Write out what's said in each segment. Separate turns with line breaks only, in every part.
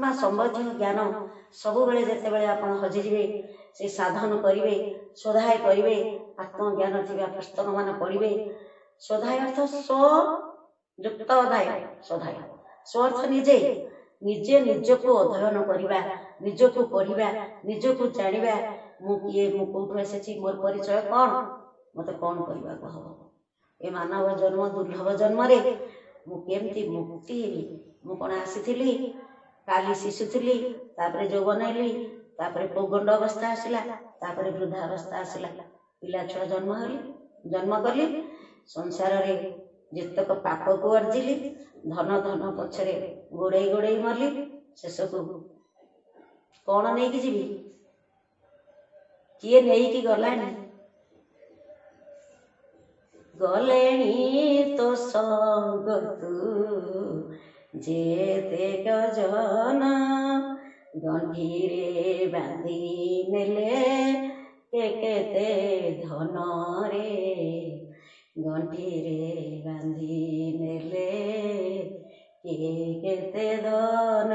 ଆତ୍ମା ସମ୍ବନ୍ଧୀୟ ଜ୍ଞାନ ସବୁବେଳେ ଯେତେବେଳେ ଆପଣ ହଜିଯିବେ, ସେ ସାଧନ କରିବେ, ସ୍ୱଧାୟ କରିବେ, ଆତ୍ମଜ୍ଞାନ ଥିବା ପୁସ୍ତକମାନ ପଢ଼ିବେ। ସ୍ୱଧାୟ ଅର୍ଥ ସ୍ୱ ଯୁକ୍ତ ଅଧାୟ, ସ୍ୱଧାୟ ସ୍ୱ ଅର୍ଥ ନିଜେ, ନିଜେ ନିଜକୁ ଅଧ୍ୟୟନ କରିବା, ନିଜକୁ ପଢ଼ିବା, ନିଜକୁ ଜାଣିବା। ମୁଁ କିଏ, ମୁଁ କେଉଁଠୁ ଆସିଛି, ମୋର ପରିଚୟ କ'ଣ, ମୋତେ କ'ଣ କରିବାକୁ ହେବ, ଏ ମାନବ ଜନ୍ମ ଦୁର୍ଲଭ ଜନ୍ମରେ ମୁଁ କେମିତି ମୁକ୍ତି ହେବି। ମୁଁ କ'ଣ ଆସିଥିଲି, କାଲି ଶିଶୁ ଥିଲି, ତାପରେ ଯୌବନ ହେଲି, ତାପରେ ପୌଗଣ୍ଡ ଅବସ୍ଥା ଆସିଲା, ତାପରେ ବୃଦ୍ଧା ଅବସ୍ଥା ଆସିଲା, ପିଲା ଛୁଆ ଜନ୍ମ ହେଲି, ଜନ୍ମ କଲି, ସଂସାରରେ ଯେତେକ ପାପକୁ ଅର୍ଜିଲି, ଧନ ଧନ ପଛରେ ଗୋଡ଼େଇ ଗୋଡ଼େଇ ମଲି, ଶେଷକୁ କ'ଣ ନେଇକି ଯିବି? କିଏ ନେଇକି ଗଲାଣି? ଗଲେଣି ତୋ ସଙ୍ଗତୁ ଯେତେକ ଜନ, ଗଣ୍ଠିରେ ବାନ୍ଧି ନେଲେ କେ କେତେ ଧନରେ, ଗଣ୍ଠିରେ ବାନ୍ଧି ନେଲେ କିଏ କେତେ ଧନ।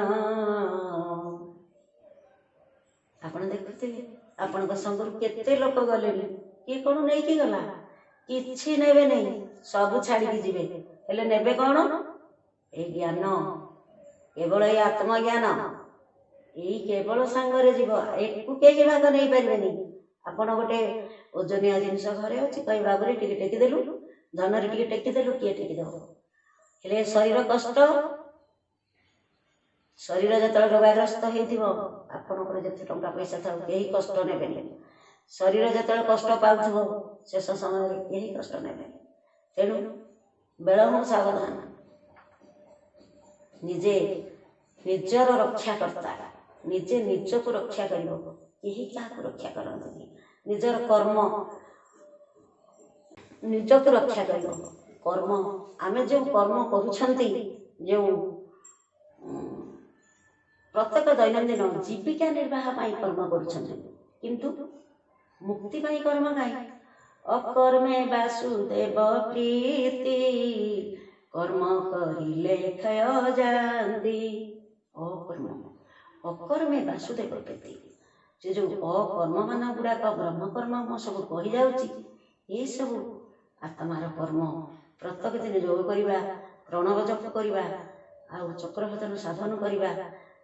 ଆପଣ ଦେଖୁଥିବେ ଆପଣଙ୍କ ସଙ୍ଗରୁ କେତେ ଲୋକ ଗଲେଣି, କିଏ କ'ଣ ନେଇକି ଗଲା? କିଛି ନେବେ ନାହିଁ, ସବୁ ଛାଡ଼ିକି ଯିବେ। ହେଲେ ନେବେ କ'ଣ? ଏଇ ଜ୍ଞାନ, କେବଳ ଏଇ ଆତ୍ମଜ୍ଞାନ, ଏଇ କେବଳ ସାଙ୍ଗରେ ଯିବ। ଏକୁ କେହି ଭାଗ ନେଇପାରିବେନି। ଆପଣ ଗୋଟେ ଓଜନିଆ ଜିନିଷ ଘରେ ଅଛି, କହିବେ ବାବୁରେ ଟିକେ ଟେକିଦେଲୁ, ଧନରେ ଟିକେ ଟେକିଦେଲୁ, କିଏ ଟେକିଦେବ? ହେଲେ ଶରୀର କଷ୍ଟ, ଶରୀର ଯେତେବେଳେ ରୋଗାଗ୍ରସ୍ତ ହେଇଥିବ, ଆପଣଙ୍କର ଯେତେ ଟଙ୍କା ପଇସା ଥାଉ କେହି କଷ୍ଟ ନେବେନି। ଶରୀର ଯେତେବେଳେ କଷ୍ଟ ପାଉଥିବ, ଶେଷ ସମୟରେ କେହି କଷ୍ଟ ନେବେନି। ତେଣୁ ବେଳ ହଁ ସାବଧାନ, ନିଜେ ନିଜର ରକ୍ଷାକର୍ତ୍ତା, ନିଜେ ନିଜକୁ ରକ୍ଷା କରିବ, କେହି କାହାକୁ ରକ୍ଷା କରନ୍ତିନି। ନିଜର କର୍ମ ନିଜକୁ ରକ୍ଷା କରିବ। କର୍ମ, ଆମେ ଯେଉଁ କର୍ମ କରୁଛନ୍ତି, ଯେଉଁ ପ୍ରତ୍ୟେକ ଦୈନନ୍ଦିନ ଜୀବିକା ନିର୍ବାହ ପାଇଁ କର୍ମ କରୁଛନ୍ତି, କିନ୍ତୁ ମୁକ୍ତି ପାଇଁ କର୍ମ କାହିଁ? ଅକର୍ମେ ବାସୁଦେବ ପ୍ରୀତି, କର୍ମ କରିଲେ କ୍ଷୟ ଯାଆନ୍ତି। ଅକର୍ମ, ଅକର୍ମେ ବାସୁଦେବ ପ୍ରୀତି। ସେ ଯେଉଁ ଅକର୍ମ ମାନ ଗୁଡ଼ାକ ବ୍ରହ୍ମକର୍ମ ମୁଁ ସବୁ କହିଯାଉଛି, ଏସବୁ ଆତ୍ମାର କର୍ମ। ପ୍ରତ୍ୟେକ ଦିନ ଯୋଗ କରିବା, ପ୍ରଣବ ଜପ କରିବା, ଆଉ ଚକ୍ରଭଜନ ସାଧନ କରିବା,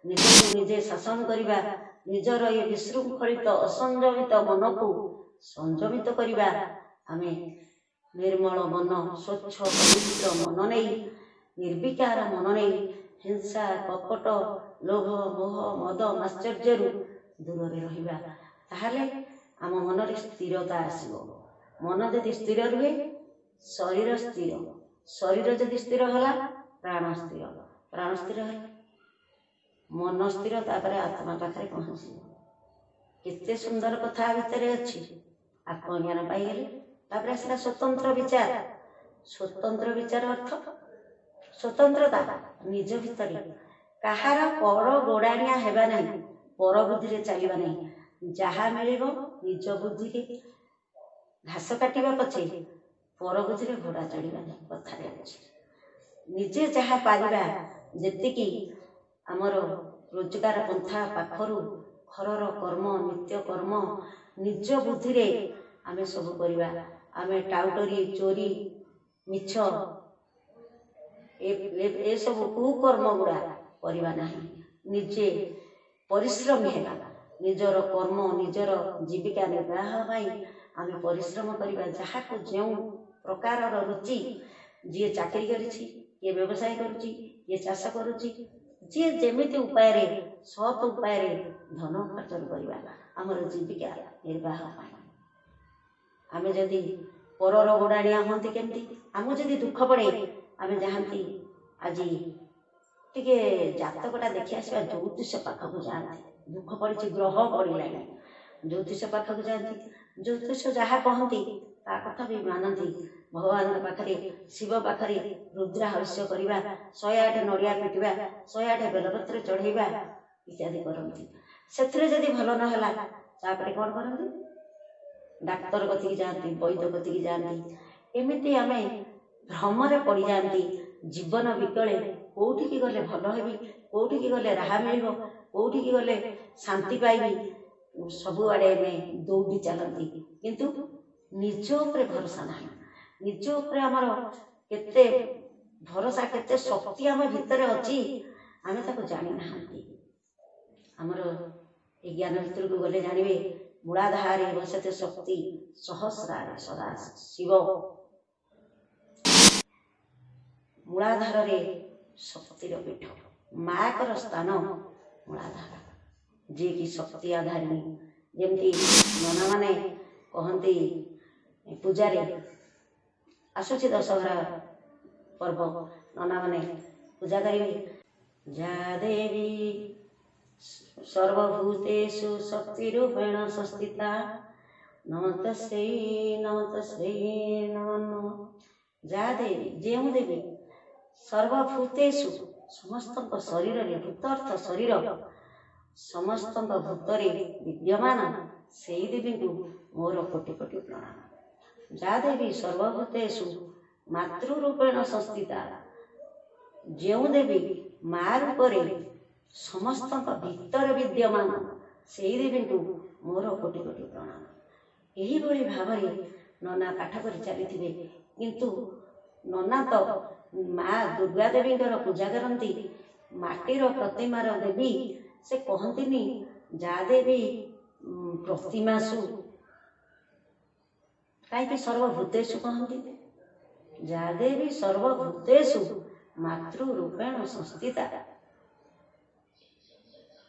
ନିଜକୁ ନିଜେ ଶାସନ କରିବା, ନିଜର ଏ ବିଶୃଙ୍ଖଳିତ ଅସଂଯମିତ ମନକୁ ସଂଯମିତ କରିବା। ଆମେ ନିର୍ମଳ ମନ, ସ୍ୱଚ୍ଛ ପବିତ୍ର ମନ ନେଇ, ନିର୍ବିକାର ମନ ନେଇ, ହିଂସା କପଟ ଲୋଭ ମୋହ ମଦ ମାତ୍ସର୍ଯ୍ୟରୁ ଦୂରରେ ରହିବା, ତାହେଲେ ଆମ ମନରେ ସ୍ଥିରତା ଆସିବ। ମନ ଯଦି ସ୍ଥିର ରୁହେ, ଶରୀର ସ୍ଥିର। ଶରୀର ଯଦି ସ୍ଥିର ହେଲା, ପ୍ରାଣ ସ୍ଥିର। ପ୍ରାଣ ସ୍ଥିର ହେଲା, ମନ ସ୍ଥିର, ତାପରେ ଆତ୍ମା ପାଖରେ ପହଞ୍ଚିବ। କେତେ ସୁନ୍ଦର କଥା ଭିତରେ ଅଛି। ଆତ୍ମଜ୍ଞାନ ପାଇଗଲେ ତାପରେ ଆସିଲା ସ୍ୱତନ୍ତ୍ର ବିଚାର। ସ୍ୱତନ୍ତ୍ର ବିଚାର ଅର୍ଥ ସ୍ୱତନ୍ତ୍ରତା, ନିଜ ଭିତରେ କାହାର ପର ଗୋଡ଼ାଣିଆ ହେବା ନାହିଁ, ପର ବୁଦ୍ଧିରେ ଚାଲିବା ନାହିଁ। ଯାହା ମିଳିବ ନିଜ ବୁଦ୍ଧିରେ ଘାସ କାଟିବା ପଛେ ପର ବୁଦ୍ଧିରେ ଘୋଡ଼ା ଚଢ଼ିବା ନାହିଁ, କଥାରେ ଅଛି। ନିଜେ ଯାହା ପାରିବା, ଯେତିକି ଆମର ରୋଜଗାର ପନ୍ଥା ପାଖରୁ ଘରର କର୍ମ, ନିତ୍ୟ କର୍ମ ନିଜ ବୁଦ୍ଧିରେ ଆମେ ସବୁ କରିବା। ଆମେ ଟାଉଟରି, ଚୋରି, ମିଛ ଏସବୁ କୁକର୍ମ ଗୁଡ଼ା କରିବା ନାହିଁ। ନିଜେ ପରିଶ୍ରମୀ ହେବା, ନିଜର କର୍ମ, ନିଜର ଜୀବିକା ନିର୍ବାହ ପାଇଁ ଆମେ ପରିଶ୍ରମ କରିବା। ଯାହାକୁ ଯେଉଁ ପ୍ରକାରର ରୁଚି, ଯିଏ ଚାକିରି କରିଛି, କିଏ ବ୍ୟବସାୟ କରୁଛି, କିଏ ଚାଷ କରୁଛି, ଯିଏ ଯେମିତି ଉପାୟରେ ସତ୍ ଉପାୟରେ ଧନ ଉପାର୍ଜନ କରିବା ଆମର ଜୀବିକା ନିର୍ବାହ ପାଇଁ। ଆମେ ଯଦି ପରର ଗୋଡ଼ାଣିଆ ହୁଅନ୍ତି କେମିତି? ଆମକୁ ଯଦି ଦୁଃଖ ପଡ଼େ, ଆମେ ଯାଆନ୍ତି ଆଜି ଟିକେ ଜାତକଟା ଦେଖି ଆସିବା, ଜ୍ୟୋତିଷ ପାଖକୁ ଯାଆନ୍ତି। ଦୁଃଖ ପଡ଼ିଛି, ଗ୍ରହ ପଡ଼ିଲାଣି, ଜ୍ୟୋତିଷ ପାଖକୁ ଯାଆନ୍ତି। ଜ୍ୟୋତିଷ ଯାହା କହନ୍ତି ତା କଥା ବି ମାନନ୍ତି। ଭଗବାନଙ୍କ ପାଖରେ, ଶିବ ପାଖରେ ରୁଦ୍ରାହସ୍ୟ କରିବା, 108 ନଡ଼ିଆ ପିଟିବା, 108 ବେଲପତ୍ର ଚଢ଼େଇବା ଇତ୍ୟାଦି କରନ୍ତି। ସେଥିରେ ଯଦି ଭଲ ନହେଲା, ତାପରେ କ'ଣ କରନ୍ତି? ଡାକ୍ତର କତିକି ଯାଆନ୍ତି, ବୈଦ୍ୟ କତିକି ଯାଆନ୍ତି। ଏମିତି ଆମେ ଭ୍ରମରେ ପଡ଼ିଯାଆନ୍ତି, ଜୀବନ ବିକଳେ କେଉଁଠିକି ଗଲେ ଭଲ ହେବି, କେଉଁଠିକି ଗଲେ ରାହା ମିଳିବ, କେଉଁଠିକି ଗଲେ ଶାନ୍ତି ପାଇବି, ସବୁଆଡ଼େ ଆମେ ଦୌଡ଼ି ଚାଲନ୍ତି, କିନ୍ତୁ ନିଜ ଉପରେ ଭରସା ନାହିଁ। ନିଜ ଉପରେ ଆମର କେତେ ଭରସା, କେତେ ଶକ୍ତି ଆମ ଭିତରେ ଅଛି, ଆମେ ତାକୁ ଜାଣିନାହାନ୍ତି। ଆମର ଏ ଜ୍ଞାନ ଭିତରକୁ ଗଲେ ଜାଣିବେ, ମୂଳାଧାରେ ବସତେ ଶକ୍ତି, ସହସ୍ରାରେ ସଦା ଶିବ। ମୂଳାଧାରରେ ଶକ୍ତିର ପୀଠ, ମାଙ୍କର ସ୍ଥାନ ମୂଳାଧାର, ଯିଏକି ଶକ୍ତି ଆଧାରିଣୀ। ଯେମିତି ନନାମାନେ କହନ୍ତି ପୂଜାରେ, ଆସୁଛି ଦଶହରା ପର୍ବ, ନନାମାନେ ପୂଜା କରିବେ, ଯା ଦେବୀ ସର୍ବଭୂତେଷୁ ଶକ୍ତିରୂପେଣ ସଂସ୍ଥିତା, ନମସ୍ତସ୍ୟୈ ନମସ୍ତସ୍ୟୈ ନମୋ ନମଃ। ଯା ଦେବୀ, ଯେଉଁ ଦେବୀ, ସର୍ବଭୂତେଷୁ ସମସ୍ତଙ୍କ ଶରୀରରେ, ଭୂତ ଅର୍ଥ ଶରୀର, ସମସ୍ତଙ୍କ ଭୂତରେ ବିଦ୍ୟମାନ, ସେଇ ଦେବୀଙ୍କୁ ମୋର କୋଟି କୋଟି ପ୍ରଣାମ। ଯା ଦେବୀ ସର୍ବଭୂତେଷୁ ମାତୃରୂପେଣ ସଂସ୍ଥିତା, ଯେଉଁ ଦେବୀ ମା ରୂପରେ ସମସ୍ତଙ୍କ ଭିତରେ ବିଦ୍ୟମାନ, ସେଇ ଦେବୀଙ୍କୁ ମୋର କୋଟି କୋଟି ପ୍ରଣାମ। ଏହିଭଳି ଭାବରେ ନନା ପାଠ କରି ଚାଲିଥିବେ, କିନ୍ତୁ ନନା ତ ମା ଦୁର୍ଗା ଦେବୀଙ୍କର ପୂଜା କରନ୍ତି, ମାଟିର ପ୍ରତିମାର ଦେବୀ। ସେ କହନ୍ତିନି ଯା ଦେବୀ ପ୍ରତିମାସୁ, କାହିଁକି ସର୍ବଭୂତେଷୁ କହନ୍ତି? ଯା ଦେବୀ ସର୍ବଭୂତେଷୁ ମାତୃରୂପେଣ ସଂସ୍ଥିତା,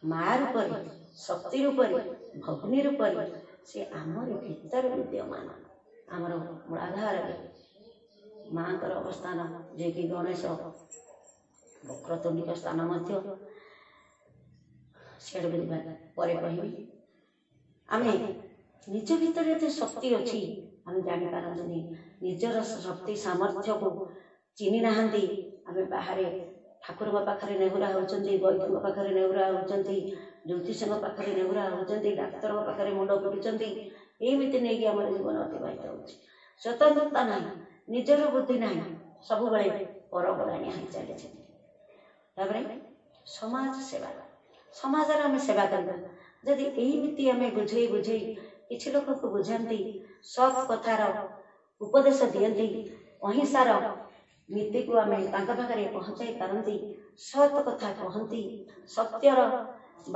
ମା ରୂପରେ, ଶକ୍ତି ରୂପରେ, ଭଗ୍ନୀ ରୂପରେ ସେ ଆମରି ଭିତରେ ବିଦ୍ୟମାନ। ଆମର ମୂଳାଧାରରେ ମାଙ୍କର ଅବସ୍ଥାନ, ଯିଏକି ଗଣେଶ ବକ୍ରତୁଣ୍ଡିକ ସ୍ଥାନ ମଧ୍ୟ। ସିଆଡ଼କୁ ଯିବା ପରେ କହିବି। ଆମେ ନିଜ ଭିତରେ ଏତେ ଶକ୍ତି ଅଛି ଆମେ ଜାଣିପାରନ୍ତିନି, ନିଜର ଶକ୍ତି ସାମର୍ଥ୍ୟକୁ ଚିହ୍ନି ନାହାନ୍ତି। ଆମେ ବାହାରେ ଠାକୁରଙ୍କ ପାଖରେ ନେହୁରା ହେଉଛନ୍ତି, ବୈଦ୍ୟଙ୍କ ପାଖରେ ନେହୁରା ହେଉଛନ୍ତି, ଜ୍ୟୋତିଷଙ୍କ ପାଖରେ ନେହୁରା ହେଉଛନ୍ତି, ଡାକ୍ତରଙ୍କ ପାଖରେ ମୁଣ୍ଡ ପିଟୁଛନ୍ତି। ଏମିତି ନେଇକି ଆମର ଜୀବନ ଅତିବାହିତ ହେଉଛି। ସ୍ୱତନ୍ତ୍ରତା ନାହିଁ, ନିଜର ବୁଦ୍ଧି ନାହିଁ, ସବୁବେଳେ ପରବଦାଣିଆ ହେଇ ଚାଲିଛି। ତାପରେ ସମାଜ ସେବା, ସମାଜର ଆମେ ସେବା କରିବା। ଯଦି ଏଇମିତି ଆମେ ବୁଝେଇ ବୁଝେଇ କିଛି ଲୋକକୁ ବୁଝାନ୍ତି, ସତ୍ କଥାର ଉପଦେଶ ଦିଅନ୍ତି, ଅହିଂସାର ନୀତିକୁ ଆମେ ତାଙ୍କ ପାଖରେ ପହଞ୍ଚାଇ ପାରନ୍ତି, ସତ୍ କଥା କହନ୍ତି, ସତ୍ୟର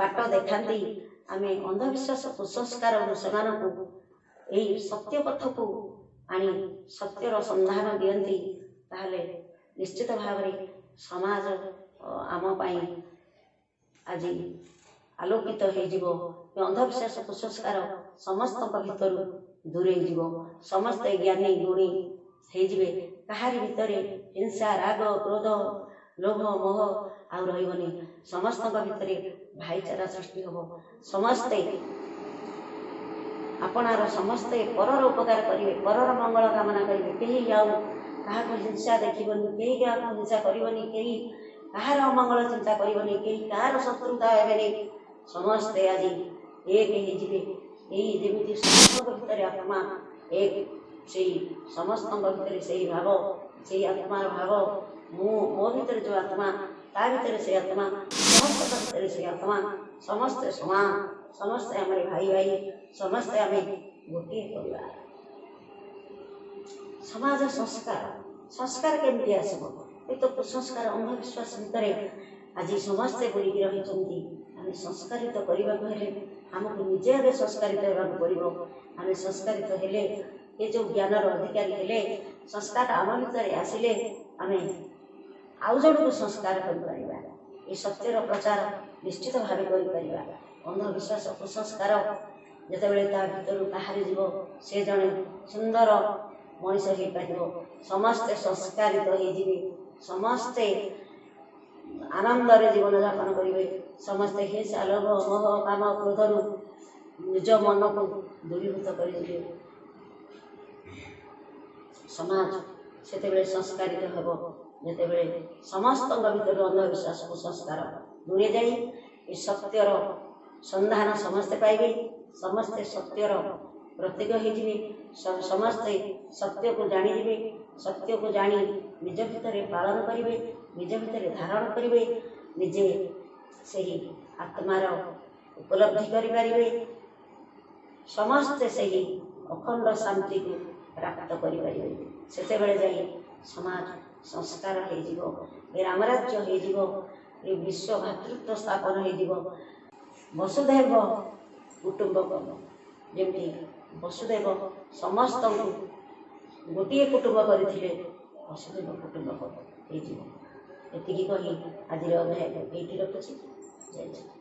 ବାଟ ଦେଖାନ୍ତି, ଆମେ ଅନ୍ଧବିଶ୍ୱାସ କୁସଂସ୍କାରରୁ ସେମାନଙ୍କୁ ଏଇ ସତ୍ୟ ପଥକୁ ଆଣି ସତ୍ୟର ସନ୍ଧାନ ଦିଅନ୍ତି, ତାହେଲେ ନିଶ୍ଚିତ ଭାବରେ ସମାଜ ଆମ ପାଇଁ ଆଜି ଆଲୋକିତ ହେଇଯିବ। ଅନ୍ଧବିଶ୍ୱାସ କୁସଂସ୍କାର ସମସ୍ତଙ୍କ ଭିତରୁ ଦୂରେଇ ଯିବ, ସମସ୍ତେ ଜ୍ଞାନୀ ଗୁଣୀ ହେଇଯିବେ। କାହାରି ଭିତରେ ହିଂସା, ରାଗ, କ୍ରୋଧ, ଲୋଭ, ମୋହ ଆଉ ରହିବନି। ସମସ୍ତଙ୍କ ଭିତରେ ଭାଇଚାରା ସୃଷ୍ଟି ହେବ। ସମସ୍ତେ ଆପଣାର, ସମସ୍ତେ ପରର ଉପକାର କରିବେ, ପରର ମଙ୍ଗଳ କାମନା କରିବେ। କେହି ଆଉ କାହାକୁ ହିଂସା ଦେଖିବନି, କେହି କାହାକୁ ହିଂସା କରିବନି, କେହି କାହାର ଅମଙ୍ଗଳ ଚିନ୍ତା କରିବନି, କେହି କାହାର ଶତ୍ରୁତା ହେବେନି। ସମସ୍ତେ ଆଜି ଏକ ହେଇଯିବେ। ଏଇ ଯେମିତି ସମସ୍ତଙ୍କ ଭିତରେ ଆତ୍ମା ଏକ, ସେଇ ସମସ୍ତଙ୍କ ଭିତରେ ସେଇ ଭାବ, ସେଇ ଆତ୍ମାର ଭାବ, ମୁଁ ମୋ ଭିତରେ ଯେଉଁ ଆତ୍ମା, ତା ଭିତରେ ସେଇ ଆତ୍ମା, ସମସ୍ତଙ୍କ ଭିତରେ ସେଇ ଆତ୍ମା, ସମସ୍ତେ ସମାନ, ସମସ୍ତେ ଆମର ଭାଇ ଭାଇ, ସମସ୍ତେ ଆମେ ଗୋଟିଏ ପରିବାର। ସମାଜ ସଂସ୍କାର, ସଂସ୍କାର କେମିତି ଆସିବ? ଏ ତ କୁସଂସ୍କାର ଅନ୍ଧବିଶ୍ୱାସ ଭିତରେ ଆଜି ସମସ୍ତେ ବୁଡ଼ିକି ରହିଛନ୍ତି। ଆମେ ସଂସ୍କାରିତ କରିବାକୁ ହେଲେ ଆମକୁ ନିଜେ ଆଗେ ସଂସ୍କାରିତ ହେବାକୁ ପଡ଼ିବ। ଆମେ ସଂସ୍କାରିତ ହେଲେ, ଏ ଯେଉଁ ଜ୍ଞାନର ଅଧିକାରୀ ହେଲେ, ସଂସ୍କାର ଆମ ଭିତରେ ଆସିଲେ ଆମେ ଆଉ ଜଣକୁ ସଂସ୍କାର କରିପାରିବା, ଏ ସତ୍ୟର ପ୍ରଚାର ନିଶ୍ଚିତ ଭାବେ କରିପାରିବା। ଅନ୍ଧବିଶ୍ୱାସ କୁସଂସ୍କାର ଯେତେବେଳେ ତା ଭିତରୁ ବାହାରି ଯିବ, ସେ ଜଣେ ସୁନ୍ଦର ମଣିଷ ହେଇପାରିବ। ସମସ୍ତେ ସଂସ୍କାରିତ ହେଇଯିବେ, ସମସ୍ତେ ଆନନ୍ଦରେ ଜୀବନଯାପନ କରିବେ, ସମସ୍ତେ ହିଂସା, ଲୋଭ, ମୋହ, କାମ, କ୍ରୋଧରୁ ନିଜ ମନକୁ ଦୂରୀଭୂତ କରିଯିବେ। ସମାଜ ସେତେବେଳେ ସଂସ୍କାରିତ ହେବ ଯେତେବେଳେ ସମସ୍ତଙ୍କ ଭିତରୁ ଅନ୍ଧବିଶ୍ୱାସ କୁସଂସ୍କାର ଦୂରେଇ ଯାଇ ଏ ସତ୍ୟର ସନ୍ଧାନ ସମସ୍ତେ ପାଇବେ, ସମସ୍ତେ ସତ୍ୟର ପ୍ରତୀକ ହେଇଯିବେ, ସମସ୍ତେ ସତ୍ୟକୁ ଜାଣିଯିବେ, ସତ୍ୟକୁ ଜାଣି ନିଜ ଭିତରେ ପାଳନ କରିବେ, ନିଜ ଭିତରେ ଧାରଣ କରିବେ, ନିଜେ ସେହି ଆତ୍ମାର ଉପଲବ୍ଧି କରିପାରିବେ, ସମସ୍ତେ ସେହି ଅଖଣ୍ଡ ଶାନ୍ତିକୁ ପ୍ରାପ୍ତ କରିପାରିବେ। ସେତେବେଳେ ଯାଇ ସମାଜ ସଂସ୍କାର ହେଇଯିବ, ଏ ରାମରାଜ୍ୟ ହେଇଯିବ, ଏ ବିଶ୍ୱ ଭାତୃତ୍ୱ ସ୍ଥାପନ ହେଇଯିବ। ବସୁଧୈବ କୁଟୁମ୍ବକମ୍, ଯେମିତି ବସୁଦେବ ସମସ୍ତଙ୍କୁ ଗୋଟିଏ କୁଟୁମ୍ବ କରିଥିଲେ, ବସୁଦେବ କୁଟୁମ୍ବକ ହେଇଯିବ। ଏତିକି କହି ଆଜିର ଅଧ୍ୟାୟକୁ ଏଇଠି ରଖୁଛି। ଜୟ ଜୟ।